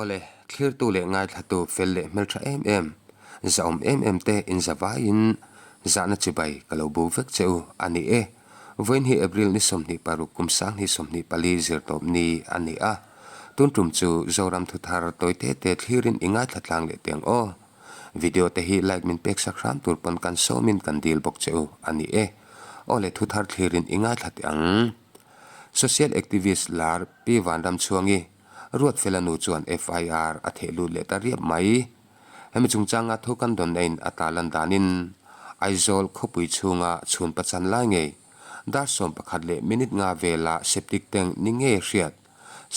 Awle, thlirtu leh ngaithlatu fel leh hmeltha em em, zahawm em em te inzavaiin zahna chibai ka lo bu vek che u a ni e. Vawiin hi April ni 26 kum 2024 zirtawp ni a ni a. Tun tum chu Zoram thuthar tawi te te thlirin i ngaithla tlang leh teng aw. Video te hi like min pek sak hram tur pawn kan sawmin kan dil bawk che u a ni e. Aw le thuthar thlirin i ngaithla teh ang. Social activist lar Pi Vanramchhuangi, Ruatfela nu chuan FIR a theh lut leh ta riap mai. Hemi chungchanga thu kan dawn eiin a ta lan danin Aizawl khawpui chhunga chhun pachan lai ngei dar 11 leh minute nga vela septic tank ni ngei hriat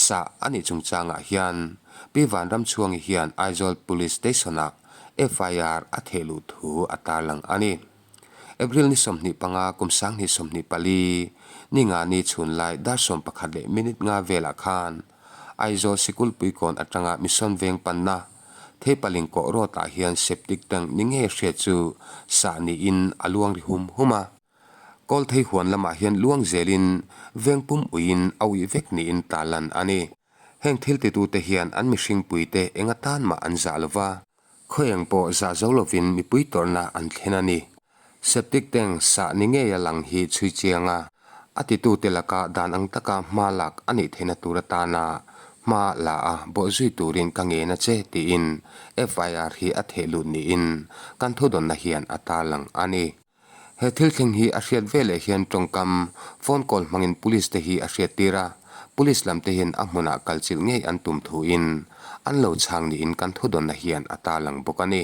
sa a nih chungchangah hian Pi Vanramchhuangi hian Aizawl Police Station-ah FIR a theh luh thu a tarlang a ni. April ni 25 kum 2024 ni nga ni chhun lai dar 11 leh minute nga velah khan Aizawl Sikulpui kawn atanga Mission Veng panna Theipaling kawh road ah hian septic tank ni ngei hriat chu sah niin a luang ri hum hum a. Kawlthei huan lamah hian luang zelin veng pum uiin a uih vek niin tarlan a ni. Heng thil titute hian an mihring puite eng atan mah an zah lova, khawieng pawh zah zo lovin mipui tawrhna an thlen a ni. Septic tank sah ni ngeia lang hi chhui chiang a, a titute laka dan ang taka hma lak a nih theihna tur atana hma la a bawhzui turin ka ngen a che tiin FIR hi a theh lut niin kan thudawnna hian a tarlang a ni. He thil thleng hi a hriat veleh hian tawngkam, phone call hmangin police te hi a hriat tir a, police lam te hian a hmunah kal chilh ngei an tum thuin an lo chhang niin kan thudawnna hian a tarlang bawk a ni.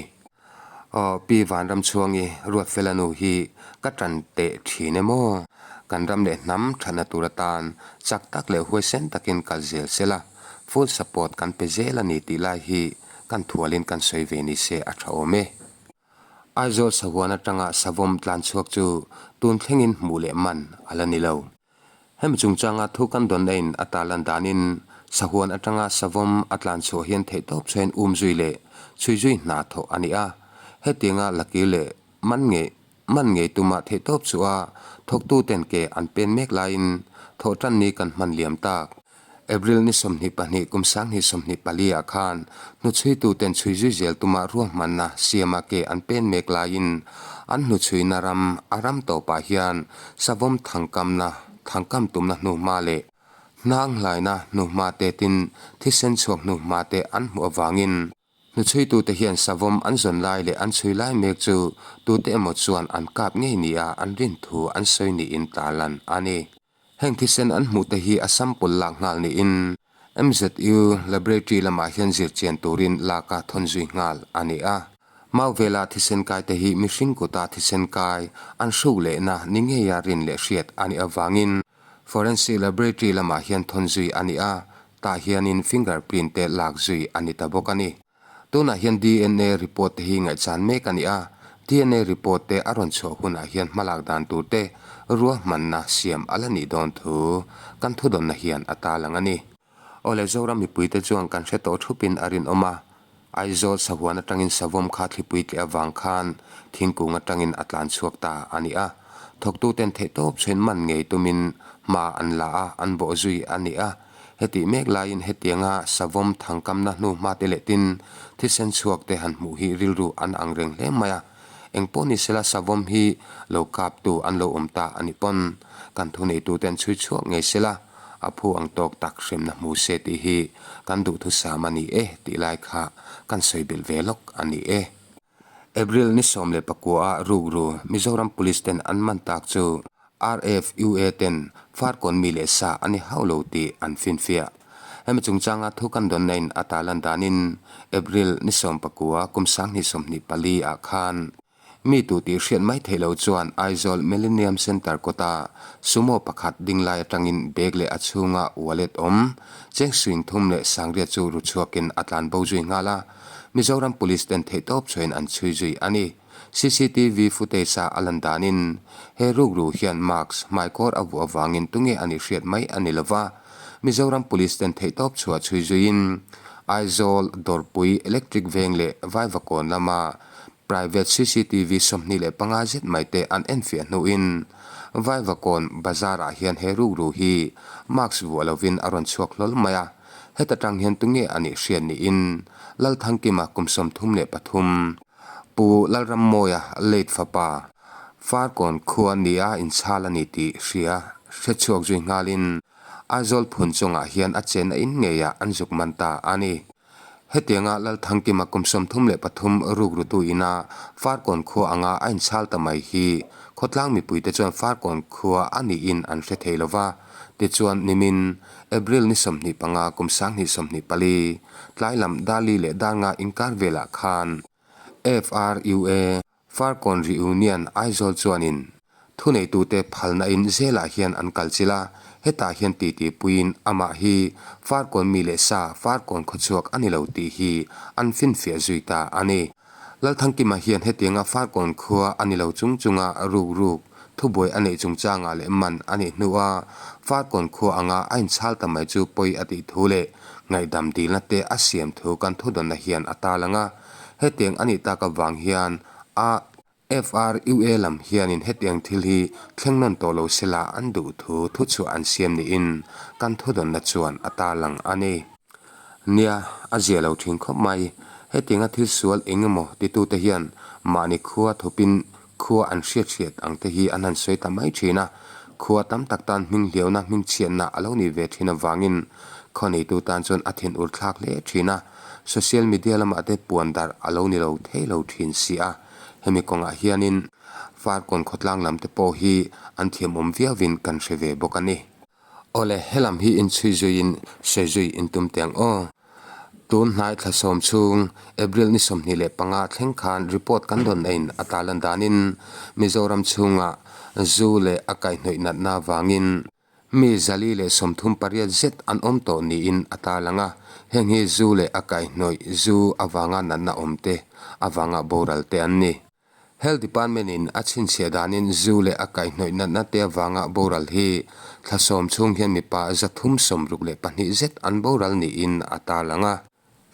Aw Pi Vanramchhuangi Ruatfela nu hi ka tan teh thin em aw? Kan ram leh hnam thatna tur atan chak tak leh huaisen takin kal zel sela, full support kan pe zel a ni tih lai hi kan thualin kan sawi ve ni se a tha awm e. Aizawl sahuan atanga savawm tlan chhuak chu tun thlengin hmuh leh man a la ni lo. Hemi chungchanga thu kan dawn eiin a tarlan danin sahuan atanga savawm a tlan chhuah hian theihtawp chhuain um zui leh chhui zui hna thawh a ni a. Hetianga lakir leh man ngei man ngei tuma theihtawp chhuah a thawktuten ke an pen mek laiin thawh tan ni kan hman liam tak. April ni 22 kum 2024 ah khan hnuchhuituten chhui zui zel tuma ruahmanna siama ke an pen mek laiin an hnuchhuina ram a ram tawpah hian savawm thangkamna thangkam tumna hnuhma leh hnanghlaina hnuhma te tin thisen chhuak hnuhma te an hmuh avangin hnuchhuitute hian savawm an zawn lai leh an chhui lai mek chu tute emaw chuan an kap ngei nia an rin thu an sawi niin tarlan a ni. Heng thisen an hmuh te hi a sample lak nghal niin MZU Laboratory lamah hian zir chian turin lak a thawn zui nghal a ni a. Mau vela thisen kai te hi mihring kuta thisen kai an hruk lehna ni ngeia rin leh hriat a nih avangin Forensic Laboratory lamah hian thawn zui a ni a, tah hianin fingerprint te lak zui a ni ta bawk a ni. Tunah hian dna report te hi ngaihchan mek a ni a, dna report te a rawn chhuah hunah hian hmalak dan tur te ruahmanna siam a la nih dawn thu kan thudawnna hian a tarlang a ni. Awle Zoram mipuite chuan kan hre tawh thupin a rinawm a, Aizawl sahuan atangin savawm kha thlipui tleh avang khan thingkung atangin a tlan chhuak ta a ni a, thawktuten theihtawp chhuin man ngei tumin hma an la a, an bawh zui a ni a. Hetih mek laiin hetianga savawm thangkamna hnu hma te leh tin thisen chhuak te han hmuh hi rilru an ang reng hle mai a. Engpawh ni sela savawm hi lo kaptu an lo awm ta a ni pawn kan thuneituten chhui chhuak ngei sela a phu ang tawk tak hremna hmu se tih hi kan duhthusam a ni e tih lai kha kan sawi belh ve lawk a ni e. April ni 19 ah rukru Mizoram Police ten an man tak chu RFUA ten Farkawn mi leh sa a ni hauh lo tih an finfiah. Hemi chungchanga thu kan dawnna in a tarlan danin April ni 19 kum 2024 ah khan mi tu tih hriat mai theih lo chuan Aizawl Millennium Centre kawta sumo pakhat ding lai atangin bag leh a chhunga wallet awm cheng suing thum leh sangriat chu ru chhuakin a tlan bo zui nghal a, Mizoram Police ten theihtawp chhuahin an chhui zui a ni. CCTV footage a a lan danin he rukru hian mask hmaikawr a vuah avangin tunge a nih hriat mai a ni lova, Mizoram Police ten theihtawp chhuah chhui zuiin Aizawl, Dawrpui, Electric Veng leh Vaivakawn lama private CCTV 25 zet mai te an enfiah hnuin Vaivakawn Bazar ah hian he rukru hi mask vuah lovin a rawn chhuak hlawl mai a. Heta tang hian tunge a nih hriat niin Lalthangkima kum 33, Pu Lalrammawia late fapa Farkawn khua nia inchhal a ni tih hria hrechhuak zui nghalin Aizawl phun chungah hian a chenna in ngeiah an zuk man ta a ni. Hetianga Lalthangkima kum 33 rukrutu ina Farkawn khua anga a inchhal ta mai hi khawtlang mipuite chuan Farkawn khua a niin an hre thei lo va. Tichuan nimin April ni 25 kum 2024 tlai lam Dali leh Darnga inkar velah khan FRUA Farkawn Reunion Aizawl chuanin thuneitute phalna in zelah hian an kal chilh a, hetah hian titi puiin amah hi Farkawn mi leh sa Farkawn khawchhuak a ni lo tih hi an finfiah zui ta a ni. Lalthangkima hian hetianga Farkawn khua a ni lo chung chunga ruk ruk thubuai a neih chungchangah leh man a nih hnua Farkawn khua anga a inchhal ta mai chu pawi a tih thu leh ngaihdam dilna te a siam thu kan thudawnna hian a tarlang a. Hetiang a nih tak avang hian a FRUA lam hianin hetiang thil hi thleng nawn tawh lo sela an duh thu thuchhuah an siam niin kan thudawnna chuan a tarlang a ni. Nia, a zia lo thin khawp mai. Hetianga thil sual eng emaw titute hian mahni khua thupin khua an hriat hriat ang te hi an han sawi ta mai thin a, khua tam tak tan hming hliauna hming chhiatna a lo nih ve thin avangin khaw neitu tan chuan a thinur thlak hle thin a. Social media lamah te puan darh a lo ni lo thei lo thin si a, hemi kawngah hianin Farkawn khawtlang lam te pawh hi an thiamawm viauin kan hre ve bawk a ni. Awle, helam hi inchhui zuiin sawi zui in tum teh ang aw. Tun hnai thla sawm chhung April ni 25 thleng khan report kan dawn aiin a tarlan danin Mizoram chhungah zu leh a kaihhnawih natna vangin Mi 138 zet an awm tawh niin a tarlang a, heng hi zu leh a kaihhnawih zu avanga natna awm te avanga boral te an ni. Health Department in a chhinchhiah danin zu leh a kaihhnawih natna te avanga boral hi thla sawm chhung hian mipa 362 zet an boral niin a tarlang a.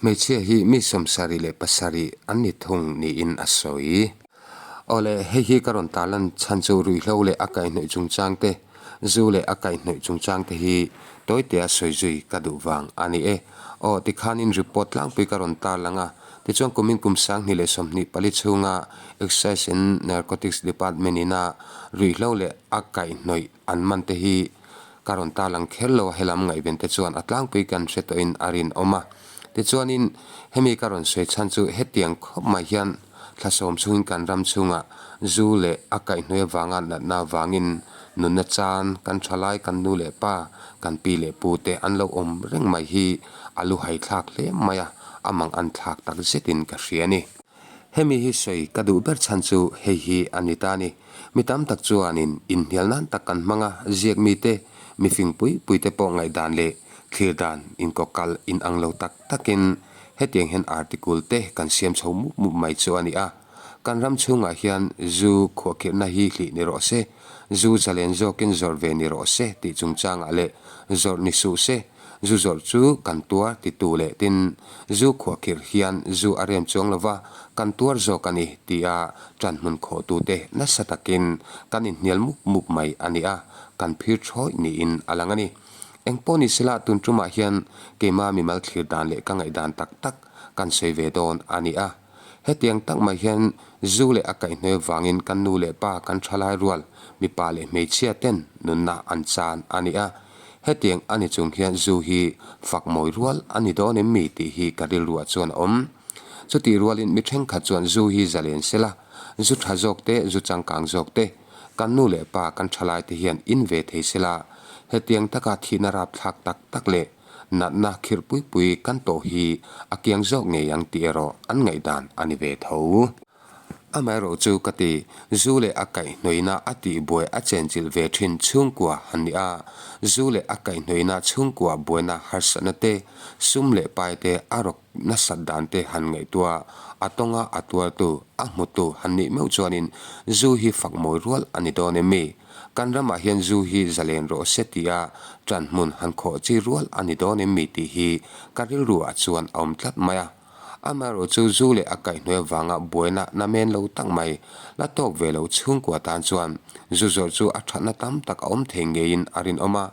Hmeichhia hi mi 77 an ni thung niin a sawi. Awle, hei hi ka rawn tarlan chhan chu ruihhlo leh a kaihhnawih chungchang te, zu leh a kaihhnawih chungchang te hi tawitea sawi zui ka duh vang a ni e. Aw, tikhanin report tlangpui ka rawn tarlang a, tichuan kumin kum 2024 chhunga Excise and Narcotics Department ina ruihhlo leh a kaihhnawih an man te hi Ka rawn ta lang kher lo a, helam ngaihven te chuan a tlangpui kan hre tawhin a rinawm a. Tichuanin hemi ka rawn sawi chhan chu hetiang khawp mai hian thla sawm chungin kan ram chhungah zu leh a kaihhnuai avanga natna avangin nunna chan kan thalai kan nu leh pa kan pi leh pu te an lo awm reng mai hi a lu haithlak hle mai a, a mang an thlak tak zetin ka hria a ni. Hemi hi sawi ka duh ber chhan chu hei hi a ni ta a ni. Mi tam tak chuanin inhnial nan tak kan hmang a, ziak mite, mifing pui puite pawh ngaihdan leh thlir dan inkawkal inang lo tak takin hetiang hian article te kan siam chho mup mup mai chu a ni a. Kan ram chhungah hian zu khuahkhirhna hi hlih ni rawh se, zu zalen zawkin zawrh ve ni rawh se tih chungchangah leh zawrh ni suh se, Zu zawrh chu kan tuar titu leh tin, zu khuahkhirh hian zu a rem chuang lova kan tuar zawk a ni tia ṭan hmun khawhtute nasa takin kan inhnial mup mup mai a ni a, kan phir ṭhawih niin a lang a ni. Engpawh ni sela tun ṭumah hian keima mimal thlir dan leh ka ngaihdan tak tak kan sawi ve dawn a ni a. Hetiang tak mai hian zu leh a kaihhnuai vangin kan nu leh pa kan thalai rual mipa leh hmeichhia ten nunna an chan a ni a. Hetiang a ni chung hian zu hi fak mawi rual a ni dawn em mi tih hi ka rilruah chuan a awm. Chutih rualin mi thenkhat chuan zu hi zalen sela, zu tha zawk te, zu changkang zawk te, kan nu leh pa kan thalai te hian in ve thei sela, hetiang taka thihna rapthlak tak tak leh Natna khirh pui pui kan tawh hi a kiang zawk ngei ang tih erawh an ngaihdan a ni ve tho. Amaherawh chu ka ti, zu leh a kaihhnawihna a tihbuai a chenchilh ve thin chhungkua han ni a, zu leh a kaihhnawihna chhungkua buaina harsatna te, sum leh pai te a rawk nasat dan te han ngaihtuah a tawnga a tuartu, a hmutu han nih meuh chuanin zu hi fak mawi rual a ni dawn em mi? Kan ramah hian zu hi zalen rawh se tia ṭan hmun han khawh chi rual a ni dawn em mi tih hi ka rilruah chuan a awm tlat mai a. Amaherawh chu zu leh a kaihhnuai avanga buaina namen lo tak mai la tawk ve lo chhungkua tan chuan zu zawrh chu a ṭhatna tam tak a awm thei ngeiin a rinawm a.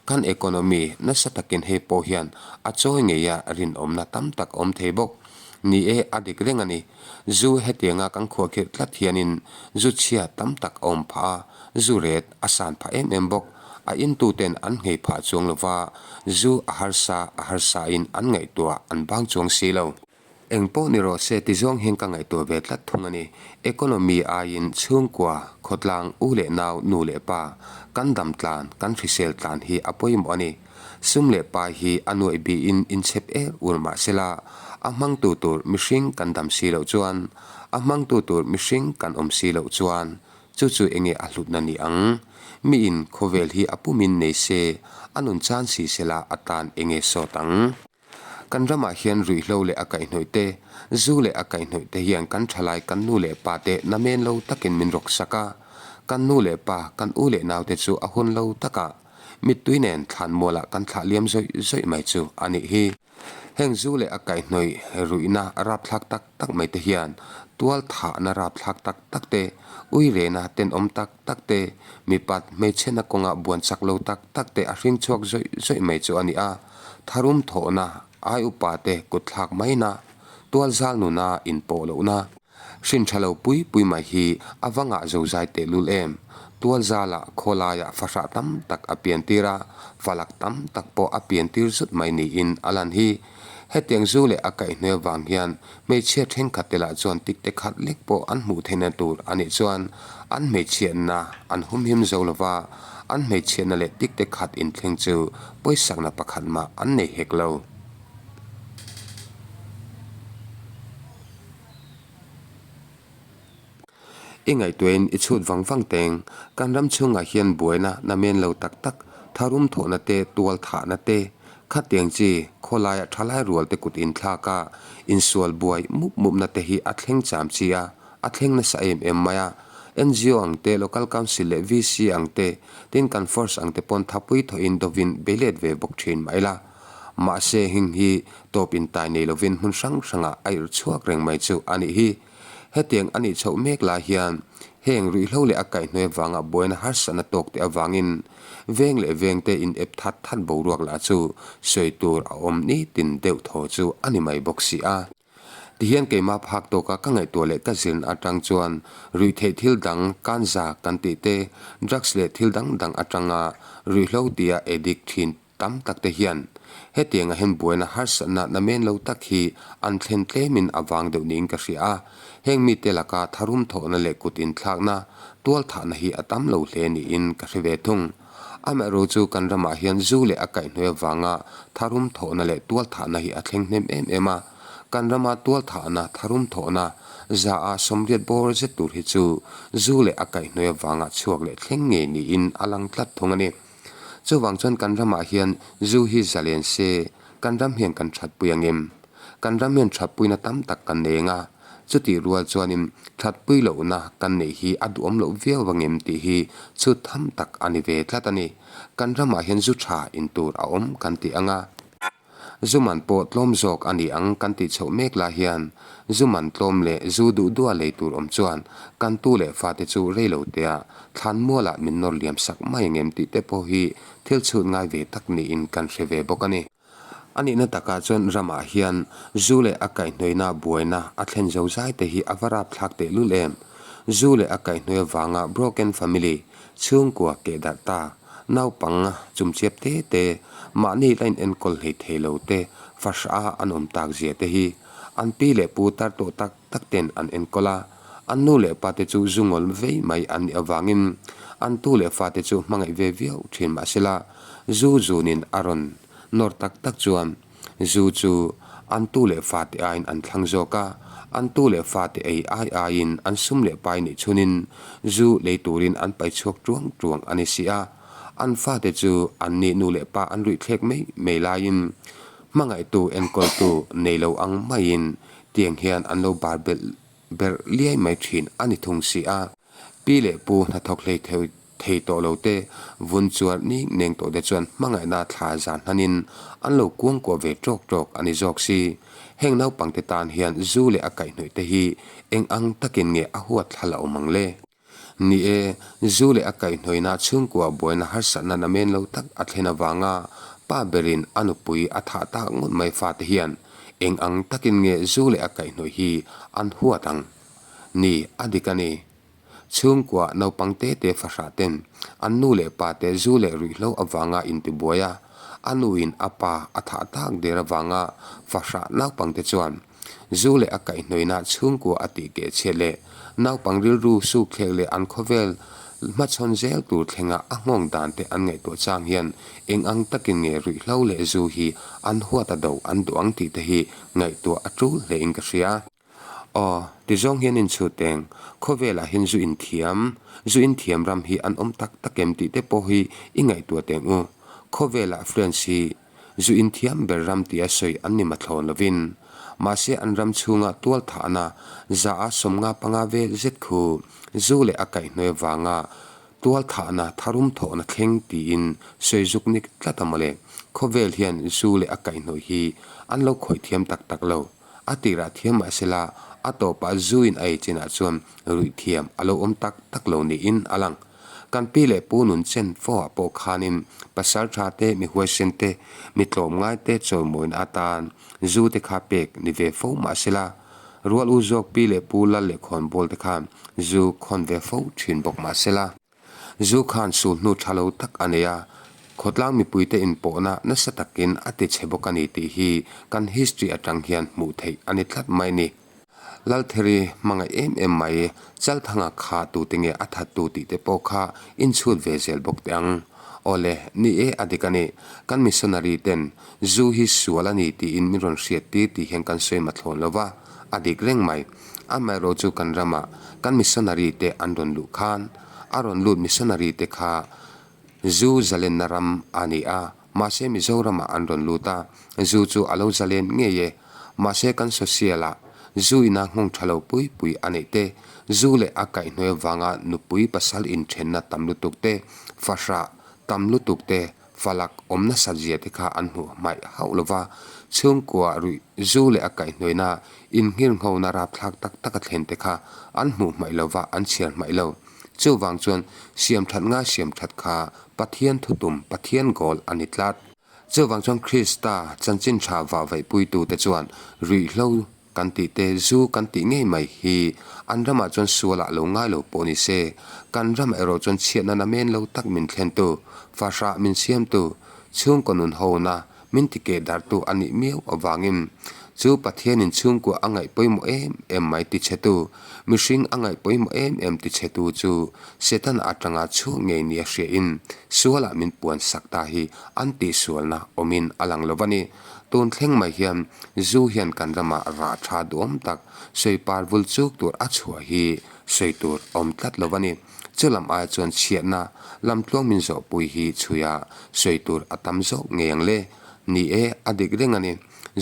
Kan economy nasa takin hei pawh hian a chawi ngei a rinawmna tam tak a awm thei bawk. Ni e, a dik reng a ni. Zu hetianga kan khuahkhirh tlat hianin zu chhia tam tak a awm phah a, zu ret a san phah em em bawk. A intuten an nghei phah chuang lova, zu a harsa a harsain an ngaihtuah an bang chuang si lo. Eng pawh ni rawh se ti zawng hian ka ngaihtuah ve tlat thung a ni. Economy aiin chhungkua, khawtlang, u leh nau, nu leh pa, kan dam tlan, kan hrisel tlan hi a pawimawh a ni. Sum leh pai hi a nuaih bihin inchhep er ur mah sela, a hmangtu tur mihring kan dam si loh chuan, a hmangtu tur mihring kan awm si loh chuan, chu chu enge a hlutna ni ang? Miin khawvel hi a pumin nei se, a nun chan si sela a tan enge sawt ang? Kan ramah hian ruihhlo leh a kaihhnawih te, zu leh a kaihhnawih te hian kan thalai kan nu leh pa te namen lo takin min rawk sak a. Kan nu leh pa, kan u leh nau te chu a hun lo takah mittui nen thlan mualah kan thlah liam zawih zawih mai chu a nih hi. Heng zu leh a kaihhnawih ruihna rapthlak tak tak mai te hian tual thahna rapthlak tak tak te, uirena tenawm tak tak te, mipat hmeichhena kawnga buan chak lo tak tak te a hring chhuak zawih zawih mai chu a ni a. Tharum thawhna, ai upa te kut thlak maina, tualzal nuna inpawh lohna, hrin tha lo pui pui mai hi a va ngah zozai tehlul em? Tualzala khawlaiah fahrah tam tak a pian tir a, falak tam tak pawh a pian tir zut mai niin a lan hi. Hetiang zu leh a kaihhnuai avang hian hmeichhia thenkhat te lah chuan tik te khat lek pawh an hmuh theihna tur a nih chuan an hmeichhiatna an humhim zo lo va, an hmeichhiatna leh tik te khat inthleng chu pawisakna pakhat mah an nei hek lo. I ngaihtuahin i chhut vang vang teng. Kan ram chhungah hian buaina namen lo tak tak, tharum thawhna te, tual thahna te, khatiang chi khawlaia thalai rual te kut inthlak a, insual buai mup mupna te hi a thleng cham chi a, a thleng nasa em em mai a. NGO ang te, Local Council leh VC ang te, tin kan force ang te pawn thapui thawhin dovin beilet ve bawk thin mah ila. Mahse heng hi tawp intai nei lovin hmun hrang hrangah a irh chhuak reng mai chu a nih hi. Hetiang a nih chhoh mek lai hian heng ruihhlo leh a kaihhnuai avanga buaina harsatna tawk te avangin veng leh veng te in ep that that boruak lah chu sawi tur a awm nitin deuh thaw chu a ni mai bawk si a. Tihian keimah phak tawka ka ngaihtuah leh ka zirna atang chuan ruihtheih thil dang kanza kan tih te, drugs leh thil dang dang atanga ruihhlo tia addict thin Tam tak te hian hetiang a hen buaina harsatna namen lo tak hi an thlen tlemin a vang deuh niin ka hria a, heng mite laka tharum thawhna leh kut inthlakna, tualthahna hi a tam lo hle niin ka hre ve thung. Amaherawh chu kan ramah hian zu leh a kaihhnuai avanga tharum thawhna leh tualthahna hi a thleng hnem em em a, kan rama tualthahna, tharum thawhna za a sawmriat bawr zet tur hi chu zu leh a kaihhnuai avanga chhuak leh thleng ngei niin a lang tlat thung a ni. Chuvang chuan kan ramah hian zu hi zalen se, kan ram hian kan thatpui ang em? Kan ram hian thatpuina tam tak kan nei ang a, chutih rual chuanin thatpui lohna kan neih hi a duhawm loh viau ang em tih hi chhut tham tak a ni ve tlat a ni. Kan ramah hian zu tha in tur a awm kan ti ang a. Zu man pawh tlawm zawk a ni ang kan tih chhoh mek lai hian zu man tlawm leh zu duh duha lei tur awm chuan kan tu leh fate chu rei lo tea thlan mualah min nawr liam sak mai ang em tih te pawh hi thil chhut ngai ve tak niin kan hre ve bawk a ni. A nihna takah chuan ramah hian zu leh a kaihhnawihna buaina a thlen zo zai te hi a va rapthlak tehlul em. Zu leh a kaihhnawih avanga broken family Chhungkua keh darh ta, naupang chumchiap te te, mahni la in enkawl hlei thei lo te, fahrah a an awm tak zia te hi an pi leh pu tar tawh tak tak ten an enkawl a, an nu leh pa te chu zu ngawl vei mai an nih avangin an tu leh fa te chu hmangaih ve viau thin mahsela zu zunin a rawn nawr tak tak chuan Zu chu an tu leh fate aiin an thlang zawk a, an tu leh fate ei ai aiin an sum leh pai nih chhunin zu lei turin an pai chhuak tuang tuang a ni si a. An fate chu an nih nu leh pa an ruih thlek mai mai laiin hmangaihtu enkawltu nei lo ang maiin tiang hian an lo bar belh berh liai mai thin a ni thung si a. Pi leh pu hnathawk hlei thei tawh lo te, vun chuar ning neng tawh te chuan hmangaihna thla zan hnanin an lo kuangkuah ve tawk tawk a ni zawk si. Heng naupangte tan hian zu leh a kaihhnawih te hi eng ang takin nge a huat thla la awm ang le? Ni e, zu leh a kaihhnawihna chhungkua buaina harsatna namen lo tak a thlen avanga pa berin a nupui a thah tak ngawt mai fate hian eng ang takin nge zu leh a kaihhnawih hi an huat ang? Ni, a dik a ni. Chhungkua naupang te te fahrah ten an nu leh pa te zu leh ruihhlo avanga intibuai a, a nuin a pa a thah tak der avanga fahrah naupang te chuan zu leh a kaihhnawihna chhungkua a tih keh chhiat leh naupang rilru sukthlek leh an khawvel hmachhawn zel tur thlenga a nghawng dan te an ngaihtuah chang hian eng ang takin nge ruihhlo leh zu hi an huat a do an duh ang tih te hi ngaihtuah a tul hle in ka hria. Aw, ti zawng hian inchhut eng, khawvelah hian zu inthiam, zu inthiam ram hi an awm tak tak em tih te pawh hi i ngaihtuah teng u. Khawvelah France hi zu inthiam ber ram tia sawi an ni mathlawn lovin, mahse an ram chhunga tual thahna za a 55 vel zet khu zu leh a kaihhnuai vanga tual thahna tharum thawhna thleng tiin sawi zuk nik tlat a mawle. Khawvel hian zu leh a kaihhnawih hi an lo khawih thiam tak tak lo. A tirah thiam mah sela, a tawpah zuin a ei chinah chuan ruih thiam a lo awm tak tak lo niin a lang. Kan pi leh pu nun chen fo ah pawh khanin pasal tha te, mi huaisen te, mi tlawmngai te chawimawina atan zu te kha pek ni ve fo mah sela, rual u zawk pi leh pu lal leh khawnbawl te khan zu khawn ve fo thin bawk mah sela. Zu khan sulhnu tha lo tak a nei a, khawtlang mipuite inpawhna nasa takin a ti chhe bawk a ni tih hi kan history atang hian hmuh theih a ni tlat mai ni. Laltheri hmangaih em em mai, Chalthanga kha tute nge a thattu tih te pawh kha inchhut ve zel bawk teh ang. Awle, ni e a dik a ni, kan missionary ten zu hi sual a ni tiin min rawn hriat tir tih hian kan sawi mathlawn lo va, a dik reng mai. Amaherawh chu kan ramah kan missionary te an rawn luh khan a rawn lut missionary te kha zu zalenna ram a ni a, mahse Mizoramah an rawn lut a, zu chu a lo zalen ngei e. Mahse kan social ah zu ina nghawng tha lo pui pui a neih te, zu leh a kaihhnuai avanga nupui pasal inthenna tam lutuk te, fahrah tam lutuk te, Falak awm nasat zia te kha an hmuh hmaih hauh lo va, chhungkua ruih zu leh a kaihhnuaina innghirnghona rapthlak tak tak a thlen te kha an hmuh hmaih lo va, an chhiar hmaih lo. Chuvang chuan siamthat ngai siamthat kha Pathian thutum, Pathian goal a ni tlat. Chuvang chuan Krista chanchin tha vahvaihpuitute chuan ruihhlo Kan tih te, zu kan tih ngei mai hi an ramah chuan sualah lo ngai lo pawh ni se, kan ramah erawh chuan chhiatna namen lo tak min thlentu, fahrah min siamtu, chhungkaw nun hona min ti keh darhtu a nih miau avangin chu Pathianin chhungkua a ngaih pawimawh em em mai tichhetu, mihring a ngaih pawimawh em em tichhetu chu Setana atanga chhuak ngei nia hriain sualah min puan sak ta hi an tihsualna awmin a lang lo va ni. Tun thleng mai hian zu hian kan ramah rah tha duhawm tak sawi par vul chuk tur a chhuah hi sawi tur a awm tlat lo a ni. Chu lam aia chuan chhiatna lam tluang min zawhpui hi chhuia sawi tur a tam zawk ngei ang le. Ni e, a dik reng a ni.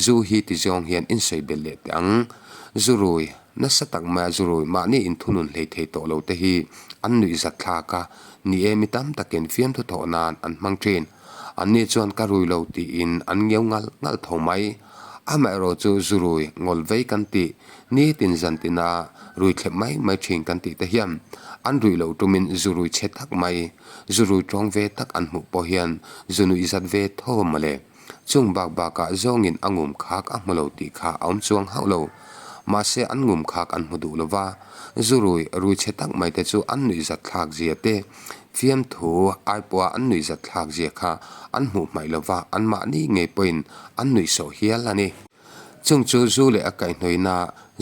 Zu hi ti zawng hian in sawi belh leh teh ang. Zu rui, nasa tak maia zu rui mahni inthunun hlei thei tawh lo te hi an nuihzat thlak a, ni e mi tam takin fiamthu thawh nan an hmang thin. Anni chuan ka rui lo tiin an ngeu ngalh ngalh tho mai. Amaherawh chu zu rui ngawl vei kan tih, nitin zan tina rui thlep mai mai thin kan tih te hian an ruih loh tumin zu rui chhe tak mai, zu rui tawng ve tak an hmuh pawh hian zu nuih zat ve tho a mawle. Chung bak bakah zawngin a ngum khak a hmu lo tih kha a awm chuang hauh lo. Mahse an ngum khak an hmu duh lo va, zu rui rui chhe tak mai te chu an nuih zat thlak zia te, Fiamthu ai pawha an nuihzat thlak zia kha an hmuh hmaih lova anmahni ngei pawhin an nuihsawh hial a ni. Chung chu zu leh a kaihhnawihna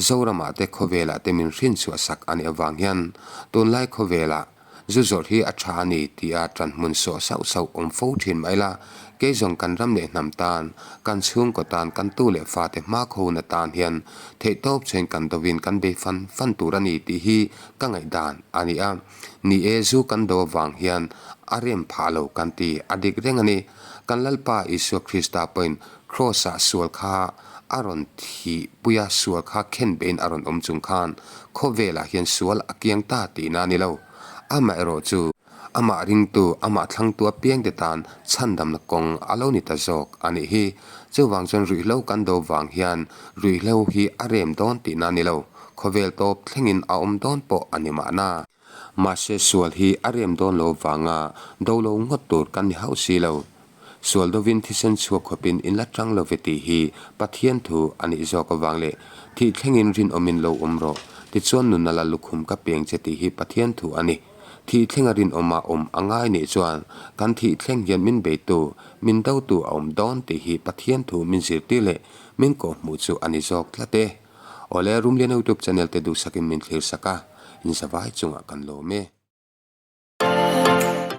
Zoramah te khawvelah te min hrinchhuah sak a nih avang hian tunlai khawvelah zu zawrh hi a tha a ni tia ṭanhmun sawh sauh sauh awm fo ṭhin mai la, kei zawng kan ram leh hnam tan, kan chhungkaw tan, kan tu leh fate hmakhawna tan hian theihtawp chhuain kan dovin kan bei fan fan tur a ni tih hi ka ngaihdan a ni a. Ni e, zu kan do avang hian a rem phah lo kan ti a dik reng a ni. Kan Lalpa Isua Krista pawhin Kraws-ah sual kha a rawn thih pui a, sual kha khen beiin a rawn awm chung khan khawvelah hian sual a kiang ta tihna a ni lo. Amaherawh chu amah ringtu, amah thlangtu apiangte tan chhandamna kawng a lo ni ta zawk a nih hi. Chuvang chuan ruihhlo kan do vang hian ruihhlo hi a rem dawn tihna a ni lo. Khawvel tawp thlengin a awm dawn pawh a ni mahna. Mahse sual hi a rem dawn lo vanga do lo ngawt tur kan ni hauh si lo. Sual dovin thisen chhuak khawpin in la tang lo ve tih hi Pathian thu a nih zawk avang leh thih thlengin rinawmin lo awm rawh, tichuan nunna la lukhum ka peng che tih hi Pathian thu a ni. Thih thlenga rinawma awm a ngai nih chuan kan thih thleng hian min beitu, min dotu a awm dawn tih hi Pathian thu min zirtir leh min kawhhmuh chu a ni zawk tlat e. Awle Rumliana Youtube channel te duhsakin min thlir sak a, in zavai chungah kan lawm e.